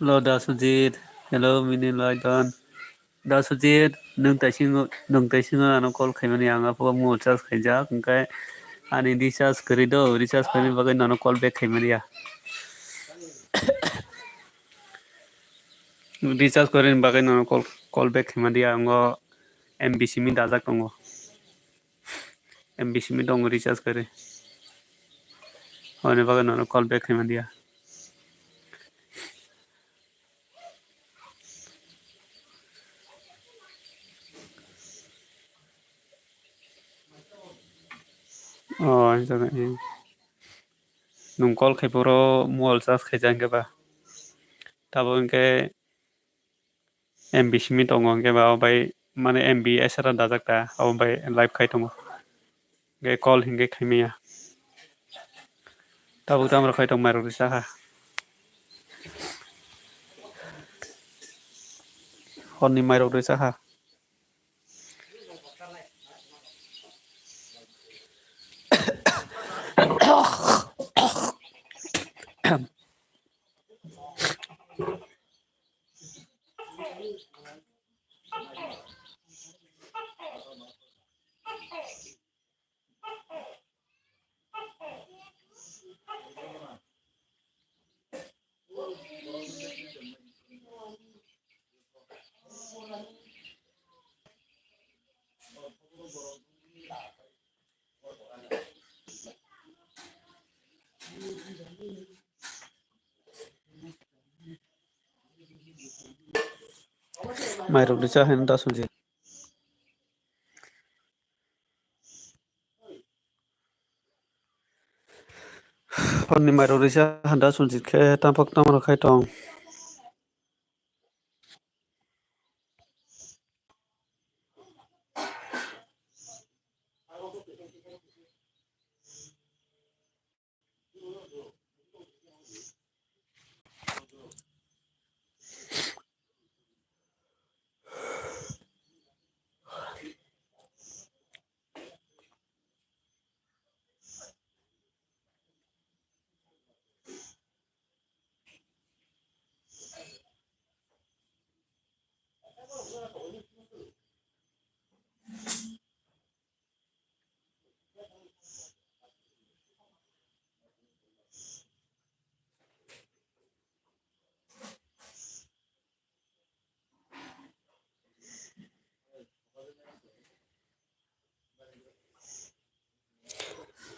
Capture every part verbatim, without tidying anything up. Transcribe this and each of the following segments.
Hello, Da Sujit. Hello, Mini Loidon. Da Sujit, nwng taisingo, nwng taisingo ano call khaimani, ang aphuru mobile charge khaijak, hwnkhe ani recharge kwrwi do, recharge khaimani bagwi nono call back khaimani ya. Recharge kwrwini bagwi nono call, call back khaimani ya, ango M B simi dajak tongo. M B simi tongo recharge kwrwi. Aboni bagwi nono call back khaimani ya. Oh, nwng call khai phuru mobile charge khaijak hwnkhe ba. Tabuk hwnkhe M B simi tongo hwnkhe ba, o bai mane M B esera dajak ta, abo bai live khai tongo. Hwnkhe call hwnkhe khaimaya. Tabuk tamo rok khai tong, mairok risa ha. Horni mairok risa ha. Mairok risa hwn da Sujit. Horni mairok risa hwn da Sujit khe tamphok tamo rok khai tong.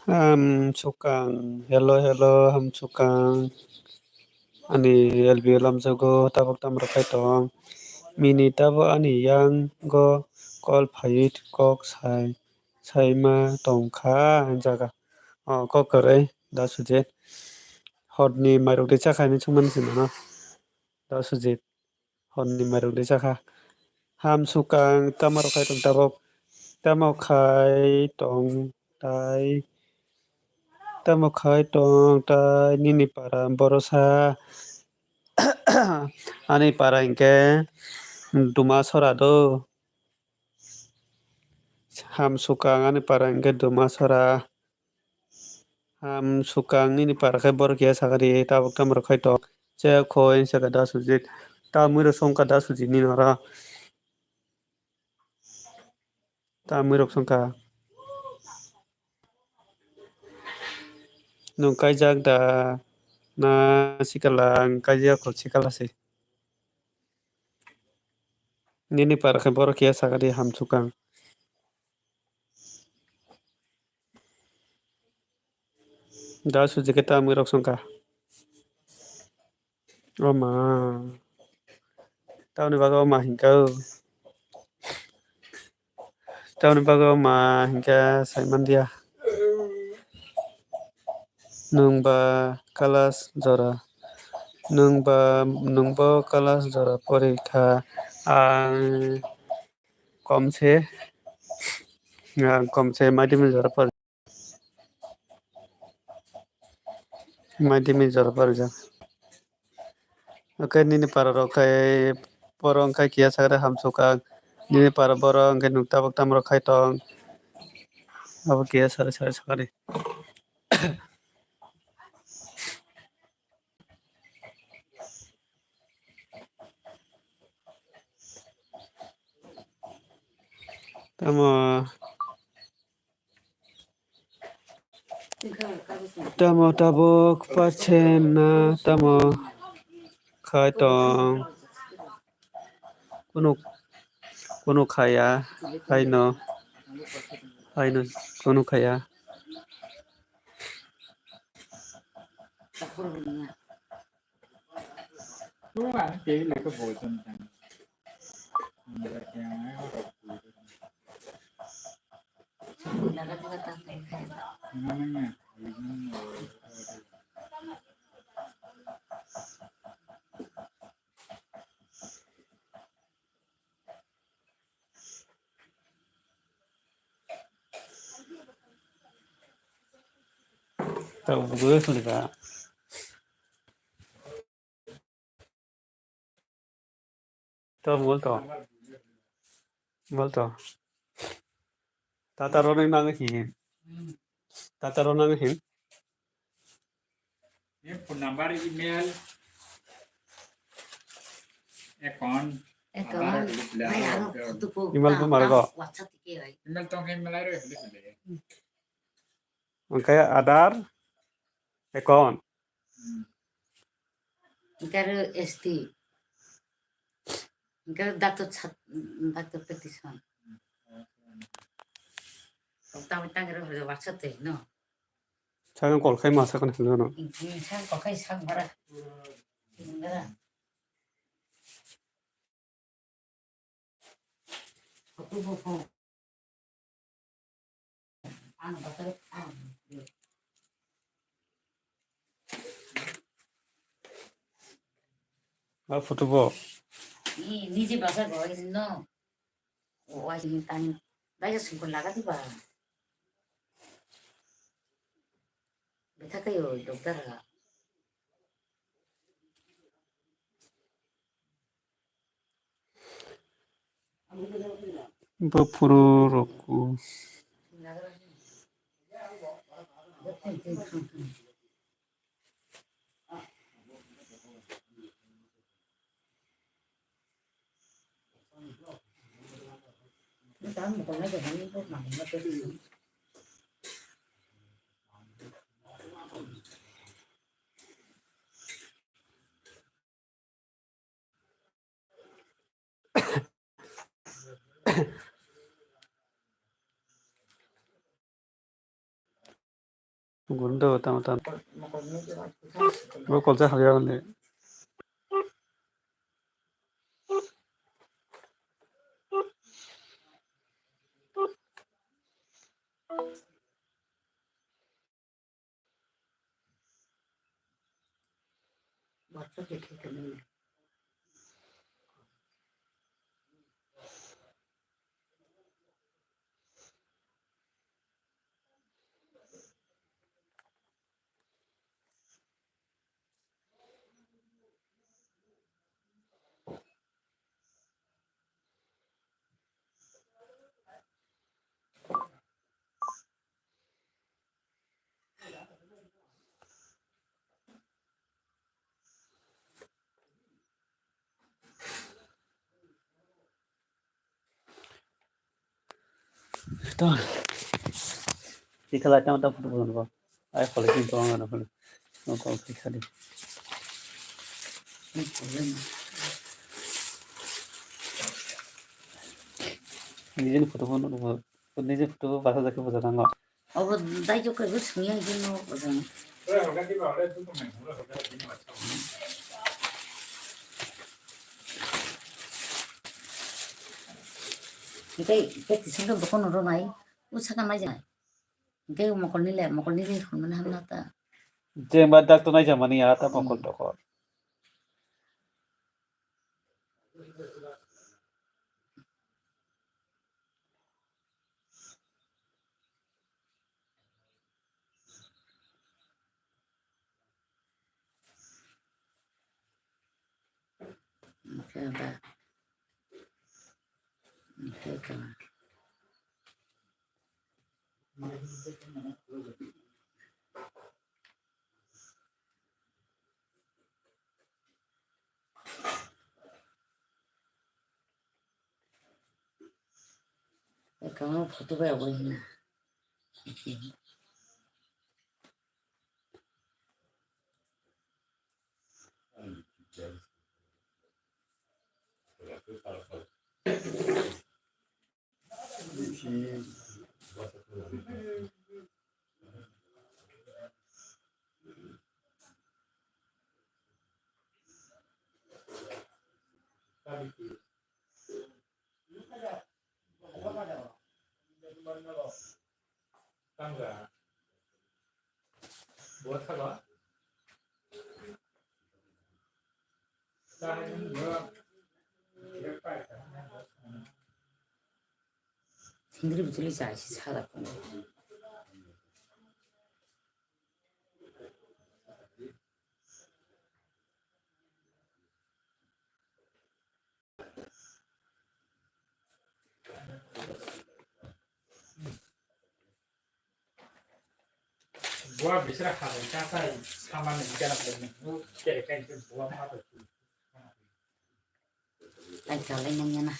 Hamsukang, hello, hello, hamsukang. Ani L B O lamjago, tabuk tamo rok khai tong. Mini tabuk ani yango call phaiwi kok sai, saima tongkha, ang jaga. O, kok kwrwi, da Sujit. Horni mairok de chakha hinwi swngmani se mano, da Sujit. Horni mairok de chakha. Hamsukang, tamo rok khai tong tabuk? Tamo khai tong tai? Tamo khai tong tai nini para borosa? Ani para hinkhe Dumasora do. Hamsukang, ani para hinkhe Dumasora. Hamsukang, nini para khe borok ya sakha di, tabuk tamo rok khai tong. Che khoi, saka da Sujit. Tamwi rok songkha da Sujit ni noro. Tamwi rok songkha. Nwng kaijak da na sikala? Ang kaijak kho sikala se. Nini para khe borok ya sakha di, hamsukang. Da Sujit khe tamwi rok songkha. O ma. Tamoni bagwi o ma hinkha o. Tamoni bagwi o ma hinkha sai manliya. Nwng ba class jora. Nwng ba, nwng bo class jora pori kha. Ang kom se. Ang kom se maidim jora par. Maidim jora par ja. Oke, nini para rok khai poro wngkha kiya sakre hamsukha. Nini para boro wngkhe nuk tabuk tamo rok khai tong. Abo kiya sare sare sakari. Tamo, tamo tabuk pachen na tamo khai tong. Kunu, kunu khaya, haino, haino, kunu khaya. Tamo bugo suni ka. To bol to. Bol to. Tata roni nang hin. Tata roni nang hin. Phone number, email, account. Account. Aadhaar, email, email bo margo. WhatsApp tike bai. Email tong khe email ai rw hwnwi hwnwi. Oke, Aadhaar, account. Hmm. Oke, aro S T. Oke, aro doctor chat, doctor petition. Tang tang aro WhatsApp te no. Sakang call khai ma sakang hwnwi no. Sakang call khai sakang bara. Bara. A photo bo. Ni, niji basa goi no. Wai ni tang. Dai sungkun laga di ba. Betha kayo doctor ha. Bo phuru rok. Gundo tamo tamo. Bo kolcha habya bande. To. Sikhala tamo tamo photo photo ko. Ai khole kin to ang ano khole. No call khai khali. Nije ni photo photo no. Nije photo basa jake boja nango. Obo daijo kaibo sungya hino ojang. Tei tei tisingke bokono romai usaka mai jai. Tei mokolni le mokolni le hwnmani hamna ta. Jemba dak to nai jamani ya ta mokol tokol. Kaba. Kaba. Kama photo bai abo hina. Singri bwtwlwi chai se sajak tongo. Buah bisra halai kata sama ni jana pun. Tere kan ke buah mata. Ai kalai nang yana.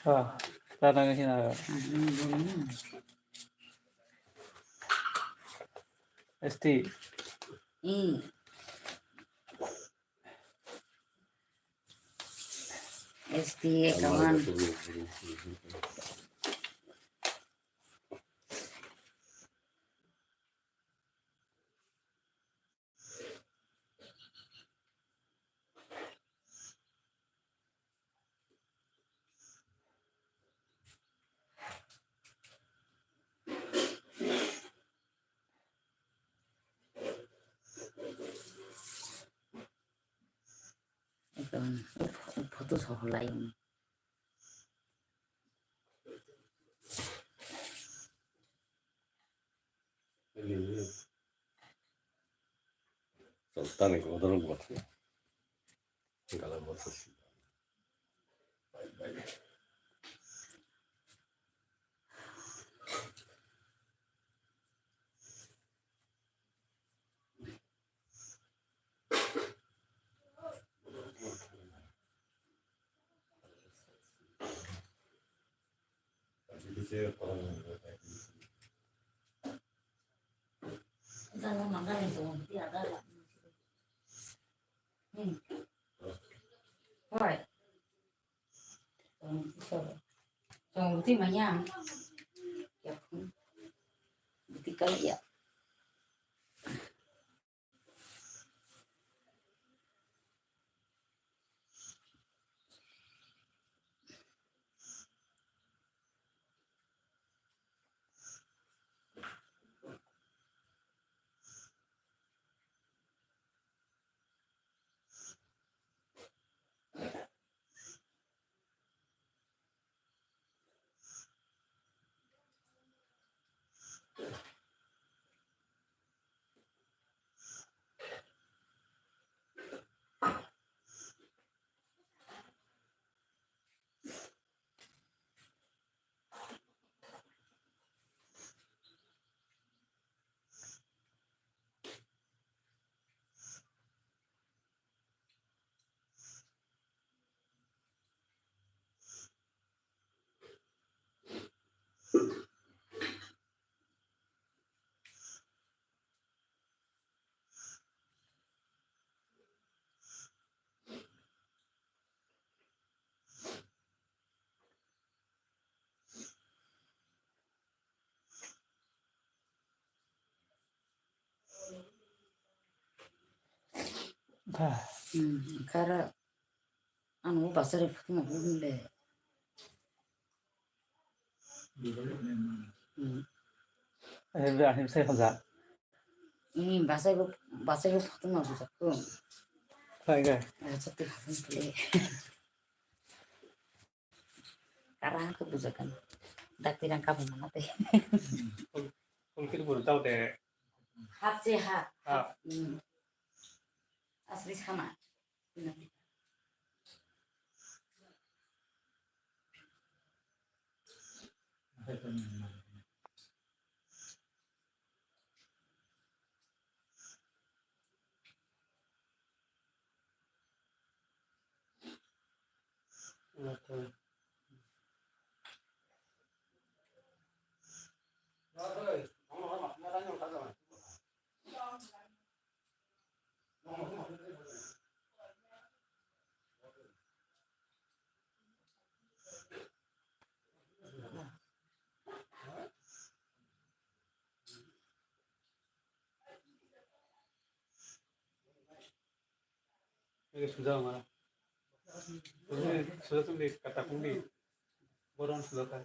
Ah, tanang hina. S T. Hmm. S T A kawan. Ekdom photo sohorlai. Soltani kotor botha. Gala botha. Hoi. Tong buti maya. Ya pun. Buti kali ya. Hmm, kara anu basari phatma bumle. Hmm. Ahim ahim sai hoja. Hmm, basai bo basai bo phatma bujak ko. Hai ga. Acha tu phatma bumle. Karang ke bujakan. Dakti rang kamu mana teh. Ul-, ulkir buru tau de. Hap se hap. Hap. Hmm. Asli sama. Ini sudah mana? Ini sudah sendiri kata kundi. Borong sudah kan.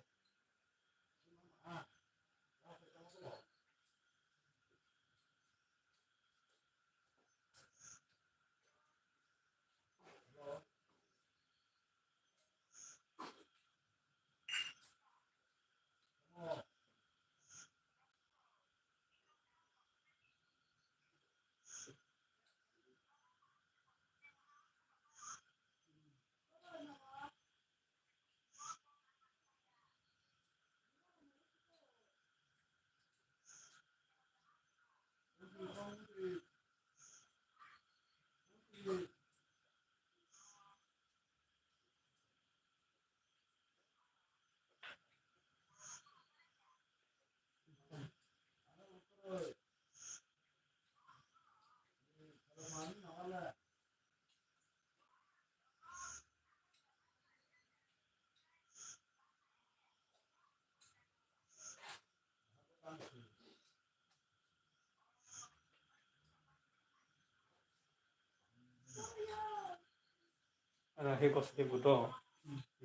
Ana he kosok ke buto.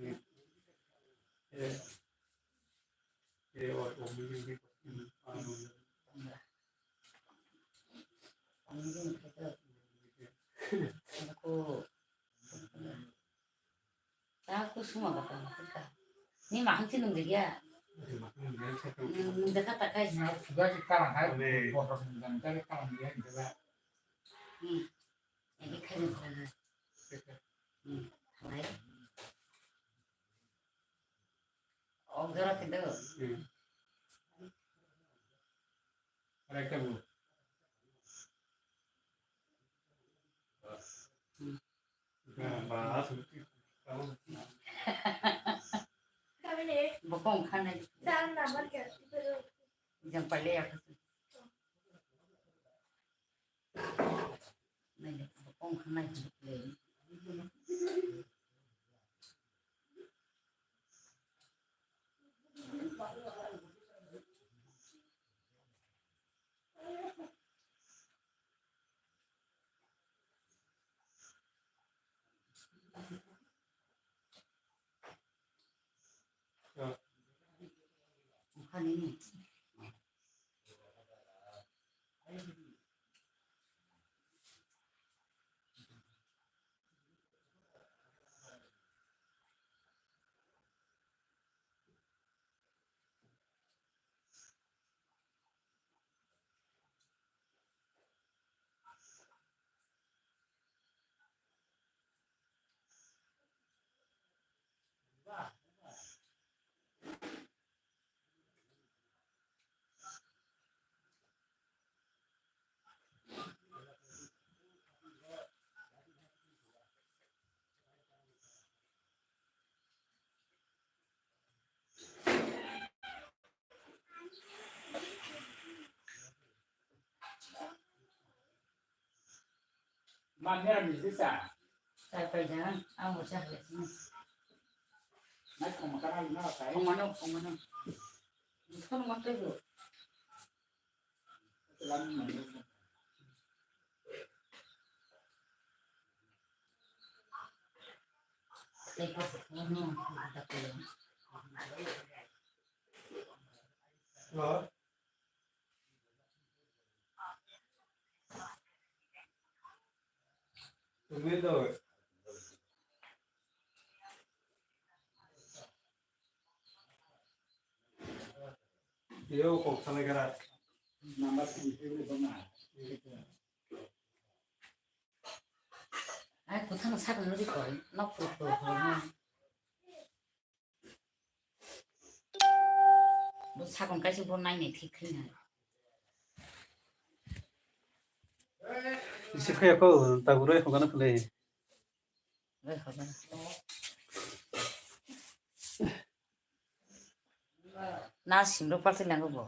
Eh, eh, eh, wa, wa, mi, mi, mi, ano. Aku, aku semua bakal makan kah. Ini mahal sih nunggu dia. Nunggu kata kai. Sudah kita lah, hai. Bosok nunggu kita lah, dia kita lah. Hmm. Ini kai nunggu. Hmm. Hai. Oh, gerak itu. Hmm. Bokong khanai. Jang paile ya. Bokong khanai. Mamya ni sisa. Sai pai jang, ang usa hale sini. Mai kong makana lima kai. Kong mano, kong mano. Kong mano tu. Ai, kuthang sakno rikoi, nok phu phu phu. Bo sakon kaisa bo nainai thik khaina. Isi phai ko, tabuk roi hogana phulai. Roi hogana. Na simrok palti lango bo.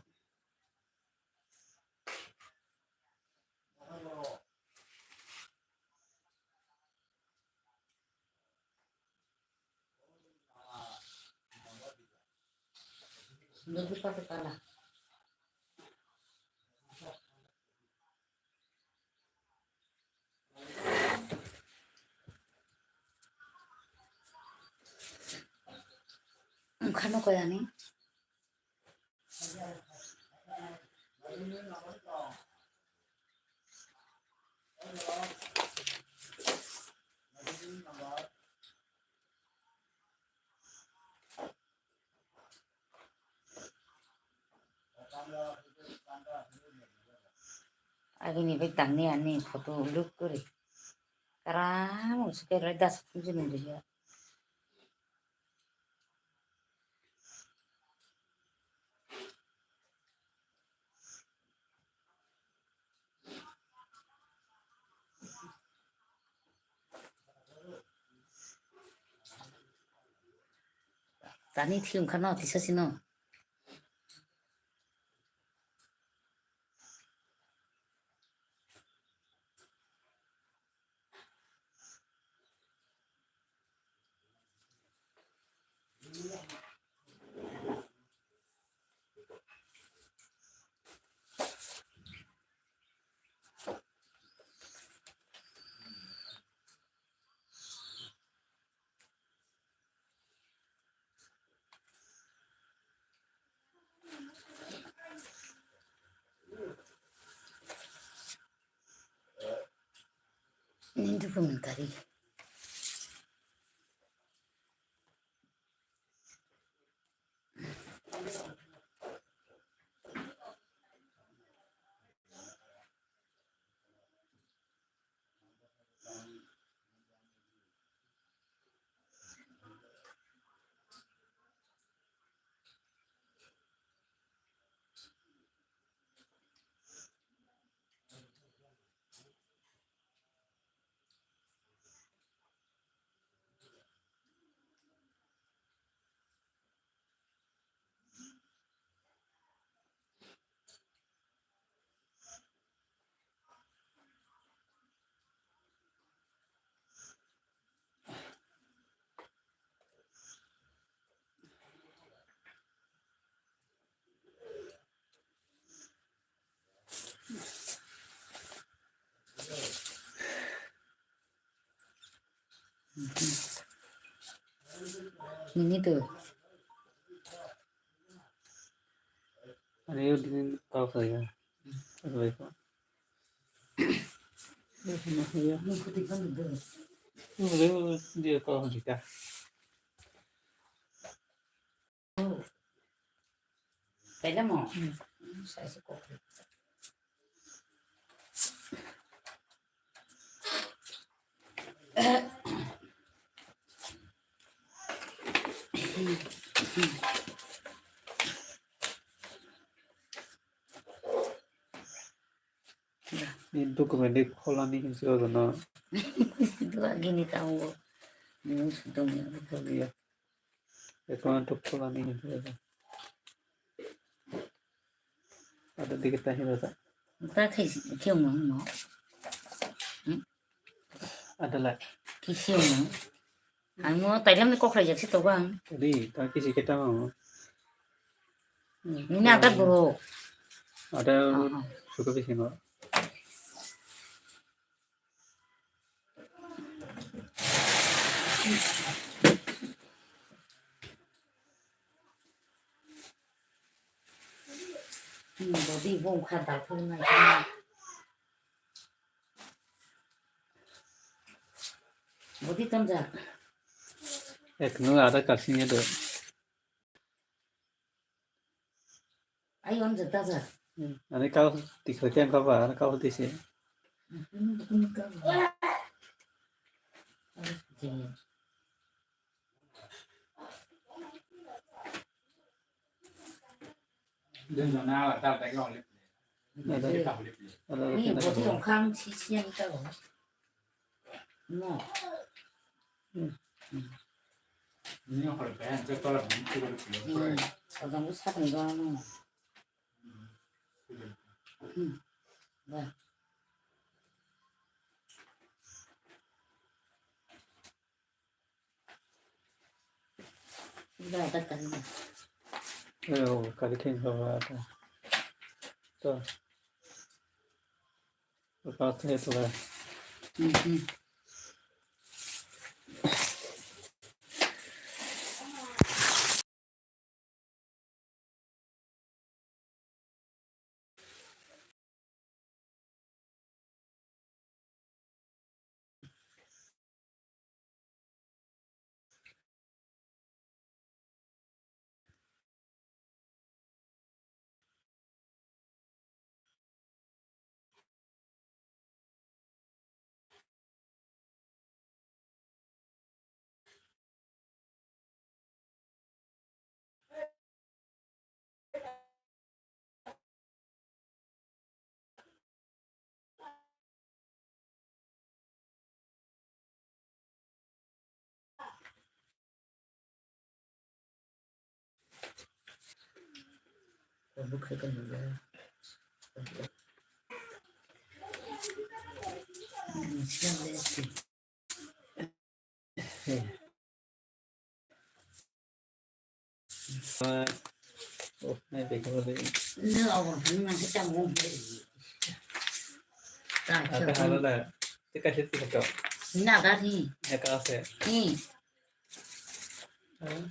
Wngkha no koi ani. Agini bai tangni ani photo look kori. Karam usuke rai das kunji nungri ya. Tani thim khano tisa sino. Ini dokumentari. Ini tuh. Ada yang di kau saya. Ada apa? Ini putih kan udah. Ini dia kau kita. Kailamo? Hmm. Saisa kokri. Ni document de kholani hinsi ogono. Dua gini tamo. Ni sudong ya. Iya. Account to kholani hinsi ogono. Ada dikit tahin rasa. Ta khai khe mo mo. Ada la. Kisi mo. Ang mo tailam ni kokhlai jak si to bang. Di, ta kisi kita mo. Ini ada guru. Ada suka di sini. Hmm, body bongkha dal phuru nai. Body tamjak. Ek nu ada kasing ya do. Ai on jata ja. Hmm. Ani kau tikho tiang kau ba, ani kau tisi. Hmm, hmm, kau. Ai, jeng. Ni boti rong khang si si yang ta rong. No. Ni hor ben je kala ben tu ko. Sadang ko sadang ko no. Hmm. Ba. Ba, ba, ba. Ayo, kali khen ba ba ta. To. Ba ta to ba. Mhm. Oh, nai tei khe bo de. Nw obo hwnwi mankhe tamo hwnwi. Ta Aka khe hala da. Te kaisa tisa to. Hwnwi na da hi. Aka ase. Hi. Ah.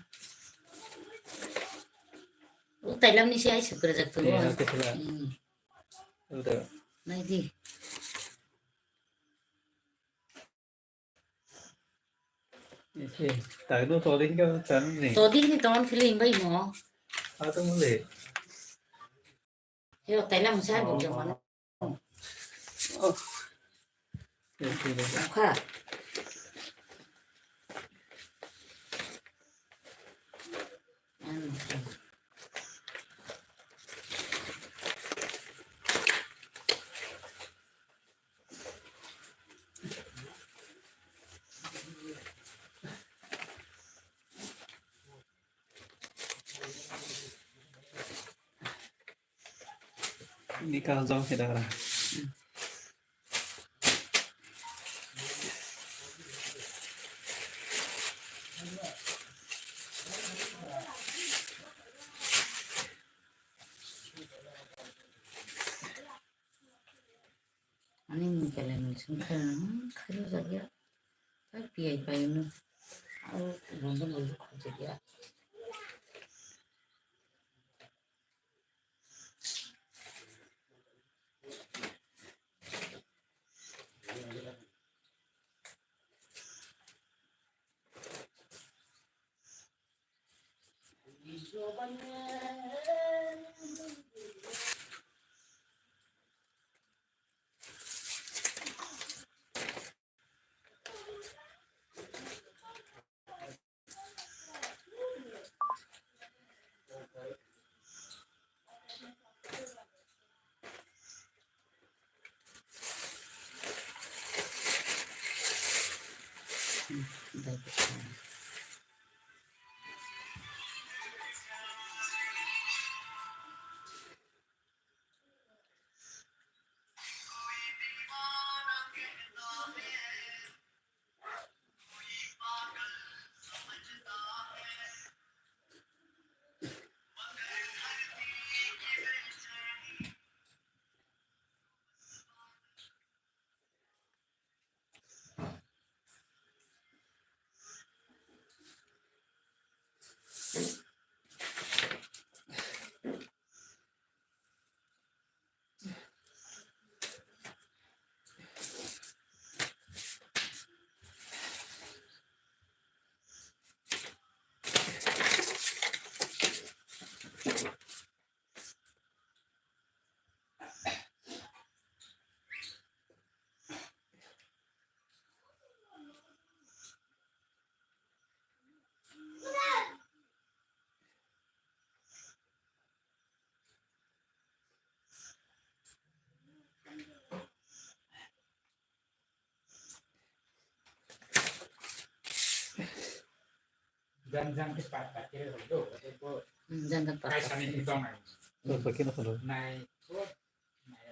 O tailam ni se ai sukra jak to. Ni hala tisa la. Hi. Uda. Nai di. Isi, tagno todi hingke tang ni. Todi hini ton feeling bai mo. Ato mule. Yo, taila musa Oh, bujang mana. Oh. Isi, isi. Kha. Anu. Ini kaham jauh kita kena. Ani mung kele mung sung khe, hmm, khairo jagya. Ar piyai pai no. Ar rondo rondo khajagya. Jang jang ke pat pat kiri hodo, hodo ko Hmm, jang jang pat pat. Kaisani hintong nai. Pat pat kiri hodo. Nai ko nai.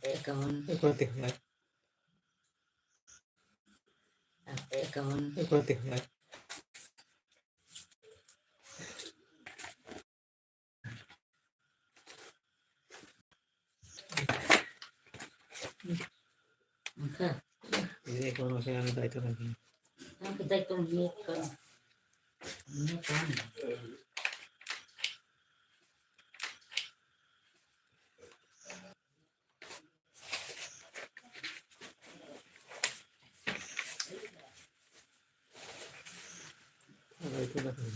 Account. Account. Account. Angka. Ini ekonomi yang ada itu lagi. Angka itu lihat kan. Ini kan. Ada itu lagi.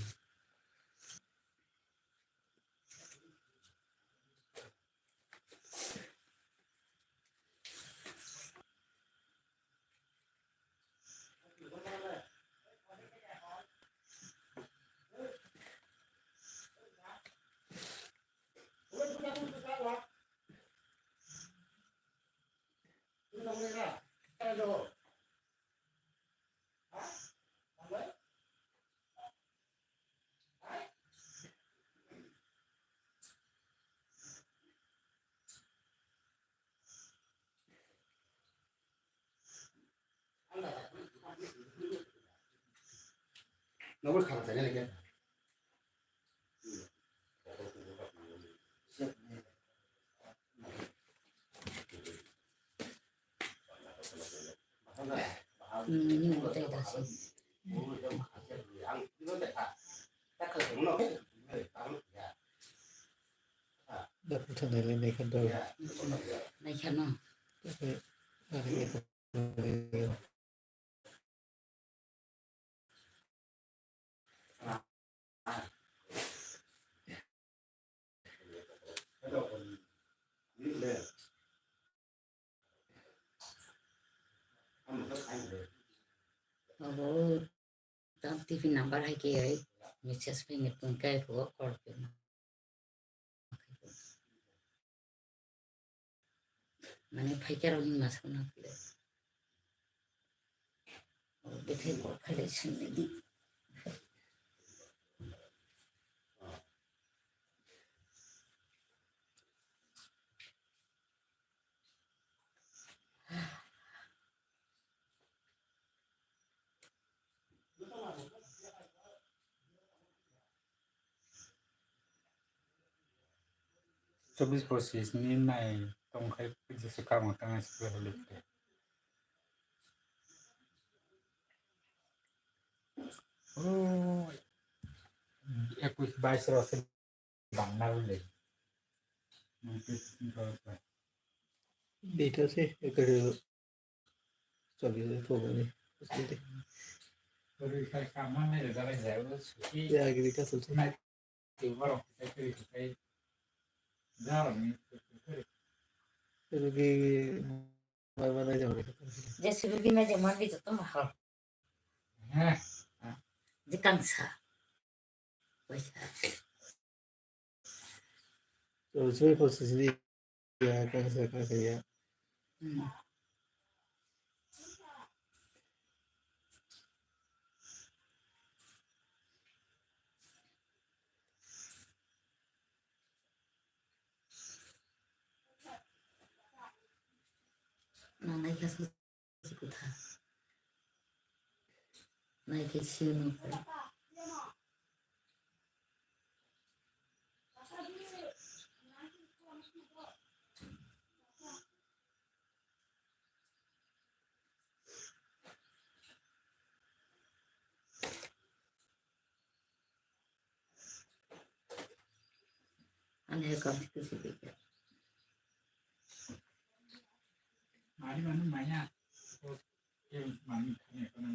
Naikha no. Abo tam T V number hai ke ai message phai ni pung kai ko call ke na. Mane phaikhe rok ni masa na kule. Bethai kok khailai sini di. Chobbish pochis ni nai tongkhai jesa kamo tang si holi. Oh, ekush bais rok se bangna le. Data se ekari chobbish to bani. Ya agriculture se. Rugi J C B gina je mandi joto mahal. Heh. Je kangsa. Waisa. To sini kho sini ya, kang sa kang sa ya. Hmm. Nang naikha sa. Sikutha. Naikhe sino. Ani hai kam sikhe sikhe. Mari manu maya. Mari manu maya.